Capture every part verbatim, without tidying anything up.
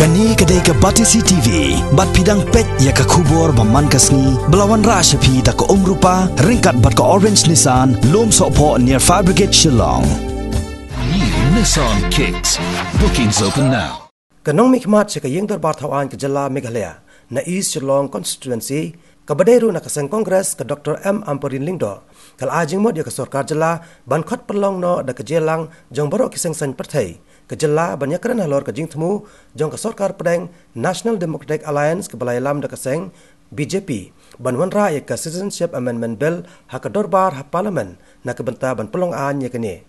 Kane ka dei ka Batesi T V, bad phi dang peit ïa ka khubor ba man ka sngi, ba la wanrah sha phi da ka Umrupa, ryngkat bad ka Orange Nissan, Lum Sohphoh near Fire Brigade Shillong. New Nissan Kicks. Bookings open now. Ka nongmihkhmat sha ka Ïing Dorbar Thaw Aiñ ka Jylla Meghalaya, na East Shillong Constituency, kaba dei ruh na ka seng Congress ka Doctor M Ampareen Lyngdoh, ka la ai jingmut ïa ka sorkar jylla ban khot pynlong noh da ka jingïalang jong baroh ki seng saiñ pyrthei ka jylla ban ïakren halor ka jingthmu jong ka sorkar pdeng National Democratic Alliance kaba la ïalam da ka seng B J P ban wanrah ïa ka Citizenship Amendment Bill ha ka dorbar ha Parliament na ka bynta ban pynlong aiñ ïa kane.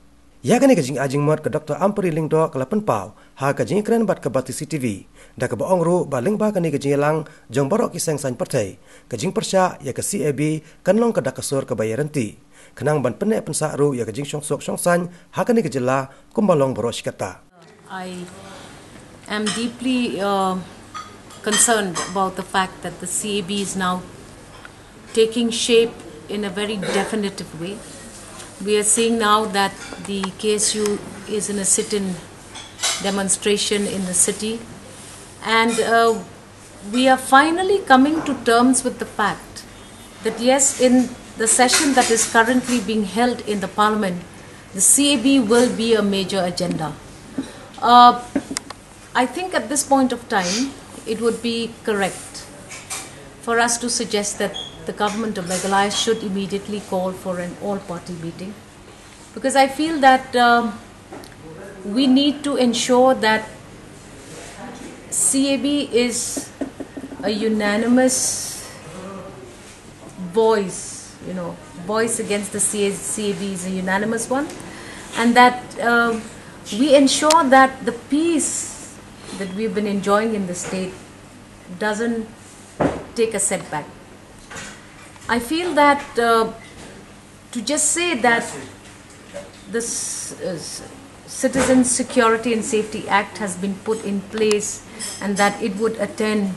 Ïa kane ka jingai jingmut ka Doctor Ampareen Lyngdoh ka la pynpaw ha ka jingïakren bad ka Batesi T V, da kaba ong ruh ba lyngba kane ka jingïalang jong baroh ki seng saiñ pyrthei, ka jingpyrshah ïa ka C A B kan long ka dak ka sur kaba ïaryntih, khnang ban pynneh pynsah ruh ïa ka jingshongsuk shongsaiñ ha kane ka jylla kumba long baroh shi katta. I am deeply uh, concerned about the fact that the C A B is now taking shape in a very definitive way. We are seeing now that the K S U is in a sit-in demonstration in the city, and uh, we are finally coming to terms with the fact that, yes, in the session that is currently being held in the Parliament, the C A B will be a major agenda. Uh, I think at this point of time, it would be correct for us to suggest that the government of Meghalaya should immediately call for an all-party meeting, because I feel that um, we need to ensure that C A B is a unanimous voice, you know, voice against the C A B is a unanimous one, and that uh, we ensure that the peace that we've been enjoying in the state doesn't take a setback. I feel that uh, to just say that this uh, Citizens Security and Safety Act has been put in place and that it would attend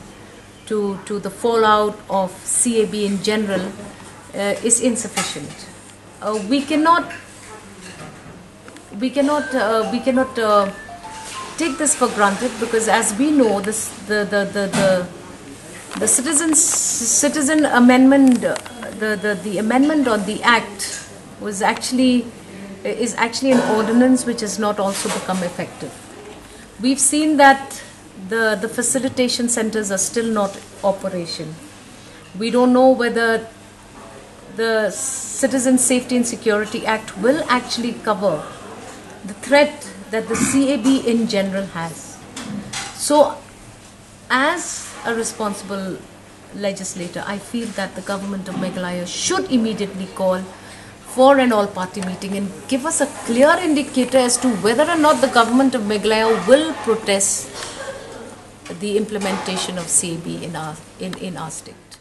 to, to the fallout of C A B in general uh, is insufficient. Uh, we cannot, we cannot, uh, we cannot uh, take this for granted, because, as we know, this, the, the, the, the, the citizen citizen amendment, uh, the, the, the amendment on the act was actually is actually an ordinance which has not also become effective. We've seen that the, the facilitation centers are still not operation. We don't know whether the Citizen Safety and Security Act will actually cover the threat that the C A B in general has. So, as a responsible legislator, I feel that the government of Meghalaya should immediately call for an all-party meeting and give us a clear indicator as to whether or not the government of Meghalaya will protest the implementation of C A B in our, in, in our state.